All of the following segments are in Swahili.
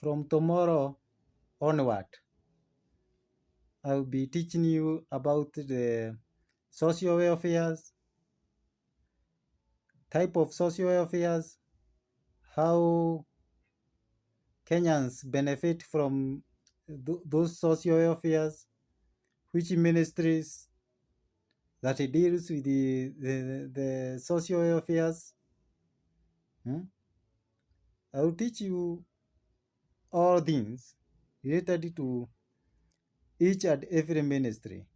From tomorrow onward, I will be teaching you about the social welfares, type of social welfares, how Kenyans benefit from those social welfares, which ministries that deals with the social welfares. I will teach you all things related to each and every ministry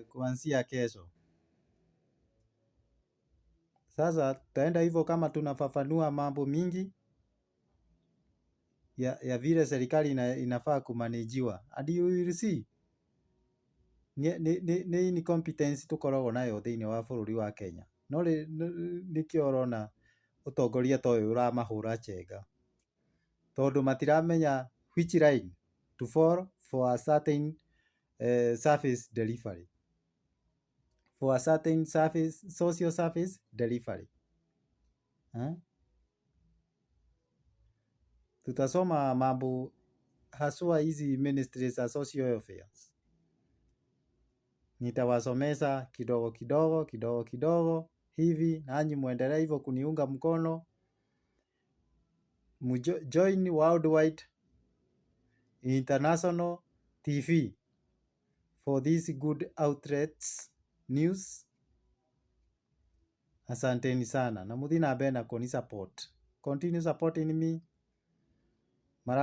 kuanzia kesho. Sasa tutaenda hivyo kama tunafafanua mambo mingi ya vile serikali inafaa kumanagiwa, and you will see nĩ incompetence tũkoragwo nayo thĩinĩ wa bũrũri wa Kenya. No nĩkĩo ũrona ũtongoria ta ũyũ ũramahũra chenga, tondũ matiramenya which line to follow for a certain service delivery, for a certain service, social service delivery. Eh? Tutasoma mambo haswa hizi ministries za social welfare. Nitawasomesha kidogo kidogo kidogo kidogo hivi, nanyi muendelee hivyo kuniunga mkono. Join Worldwide International TV for these good outlets news. Asanteni sana na muthii na mbere na kuni support. Continue supporting me. Mara